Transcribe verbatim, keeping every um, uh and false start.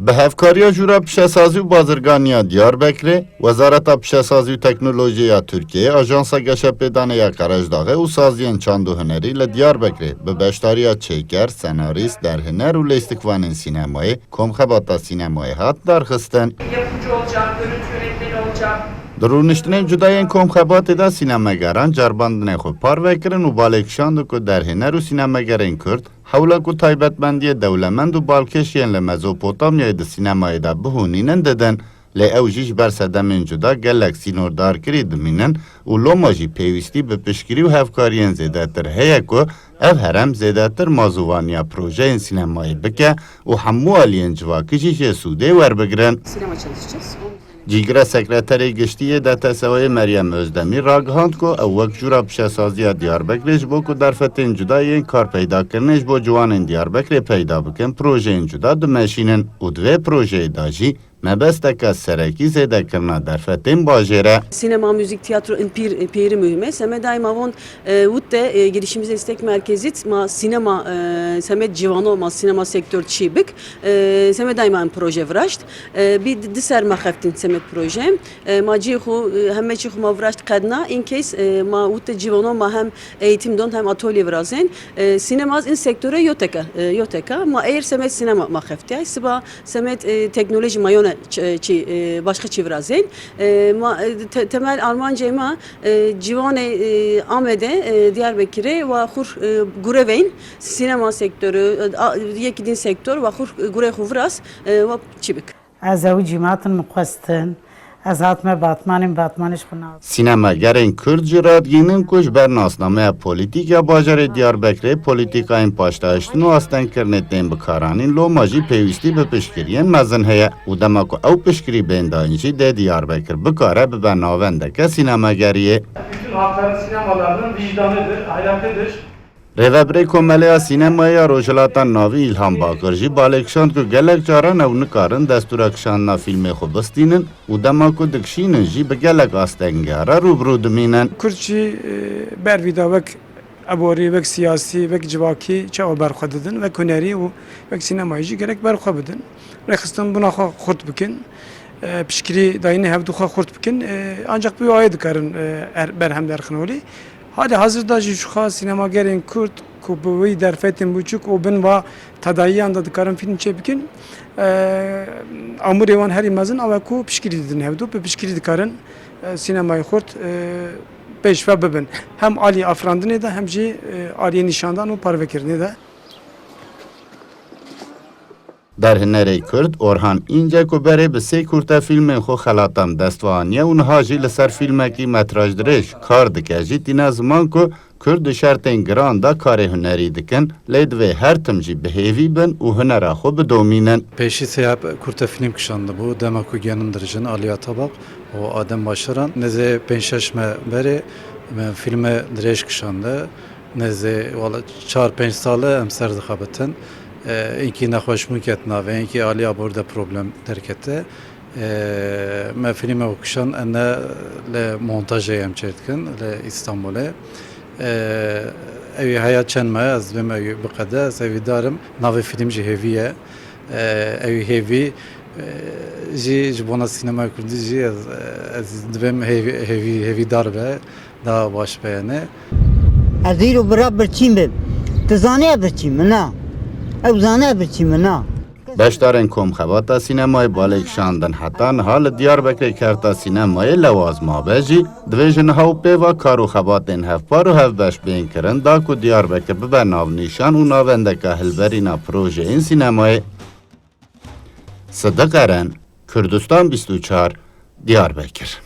Bi hevkariya Jûra Pişesazî û Bazirganiya Diyarbekirê, Wezareta Pişesazî û Teknolojiyê ya Tirkiyeyê, Ajansa Geşepêdanê ya Qerejdaxê û saziyên çand û hunerî li Diyarbekirê bi beşdariya çêker, senarîst, derhêner û lîstikvanên sînemayê komxebata sînemayê hat darxistin. Yapımcı olacağım, görüntü yönetmeni olacağım. Di rûniştinên cuda yên komxebatê de sînemegeran ceribandinê xwe parve kirin û balê kişand ku derhêner û sînemegerên Kurd hewla ku taybetmendiyê dewlemend û balkêş yên li Mezopotamyayê di sînemayê de bihûnînin didin. Lê ew jî ji ber sedemên cuda gelek sînordarkirî dimînin û loma jî pêwîstî bi piştgirî û hevkariyên zêdetir heye ku ev herem zêdetir mazûvaniya projeyên sînemayê bike û hemû aliyên civakî jî jê sûdê werbigirin. Sinema çalışacağız. Cîgire Sekreterê Giştî yê D T S O'yê Meryem Özdemî ragihand ku ew wek Jûra Pişesaziya Diyarbekirê ji bo ku derfetên cuda yên kar peydakirinê ji bo ciwanên Diyarbekirê peyda bikin, projeyên cuda dimeşînin û di vê projeyê de jî mebesteke serekî zêdekirina derfetên bajêr e. Sinema, müzik, tiyatro in pîr, pêrî muhîm e. Semed daîma von, e, wut de, e, girişimci destek merkezît ma sinema, e, semed civano ma sinema sektör çî bik. E, semed daîma in proje viraşt. E, bi di, di ser ma xeftin semed proje. E, ma cî xu, e, heme çî xu ma viraşt qedna. In case, e, ma wut de civano ma hem eğitim don hem atölye virazên. E, sinema in sektore yoteka, e, yoteka. Ma eğer semed sinema ma xeftiye. Siba semed, e, teknoloji ma yone ç-, çi, e, başka çi virazên. E, ma, e, te-, temel armancê ma, e, ciwanê, e, Amedê, e, Diyarbekirê wa xur, e, gureveyn sinema sektoru, e, a, yekî din sektor wa xur, e, gure xu viraz, e, wa çi bik. Ez ew cîmatin min xwestin. Ez hatime Batmanê, min Batmanê ji xwe nas. Sînemagerên Kurd jî radigihînin ku ji ber nasnameya polîtîk ya bajarê Diyarbekirê polîtîkayên paştahiştin û astengkirinê tên bikaranîn, loma jî pêwîstî bi piştgiriyên mezin heye û dema ku ew piştgirî bên dayîn jî dê Diyarbekir bikare bibe navendeke sînemageriyê. Bütün halkların sinemalarının vicdanıdır, hayatlıdır. Rêvebirê Komeleya Sînemayê ya Rojhilata Navî Îlham Bakur jî balê kişand ku gelek caran ew nikarin destûra kişandina fîlmê xwe bistînin û dema ku dikişînin jî bi gelek astengiya re rû bi rû dimînin. Kurd jî, e, ber vî de wek eborî, wek siyasî, wek civakî çawa berxwe didin, wek hunerî û wek sînemayî jî gerek berxwe bidin. Rêxistin bûna xwe xurt bikin, e, piştgirî dayînê hevdû xwe xurt bikin, e, ancak bi wê ayê dikarin, e, er-, berhem derxin holê. Halê hazir de jî ji xwe sînemagerên Kurd ku bi wî derfetên biçûk û bin va tedayiyan de dikarin fîlm çêbikin, e, amûrê wan herî mezin ew e ku piştgirî didin hevdû, bi piştgirî dikarin, e, sînemayê xurt, e, pêşve bibin. Hem alî afirandinê de hem jî, e, aliyê nîşandan û parvekirinê de. Derhinerê Kurd Orhan Înce ku berê bi sê kûrte fîlmên xwe xelatan dest ve aniye û niha jî li ser fîlmekî metraj dirêj kar dike jî tîne ziman ku Kurd di şertên giran de karê hunerî dikin, lê divê her tim jî bi hêvî bin û hunera xwe bidomînin. Pêşî sê heb kurte fîlm kişandibû, dema ku genim dirijin Aliya Tabak û Adem Başaran. Nêzê pênc şeş me berê me fîlme dirêj kişande. Nêzê, wala çar pênc sal e em ser dixebitin. E, inkî nexweşbûn ket navê, inkî alî abor de problem derkete. E, me fîlme û kişan ene li montajê em çêdikin, li Îstanbulê. E, ew ê heya çend me, ez dibêm ew biqede, ez hêvîdar im. Navê fîlm jî Hêvî ye. E, ew ê Hêvî, e, jî ji bona sînemaya kurdî jî ez, ez dibêm hêvî, hêvî, hêvîdar be. Daha baş beyane. Ez îro bira birçî bim. Tu zanî ez birçî me, na. Ew zane ez birçî me, na. Beşdarên komxebata sînemayê balê kişandin heta niha li Diyarbekirê kerta sînemayê lewaz mabe jî, divê ji niha û pê ve kar û xebatên hevpar û hevbeş bên kirin, da ku Diyarbekir bibe navnîşan û navendeke hilberîna projeyên sînemayê. Sidiq Eren, Kurdistan bîst û çar, Diyarbekir.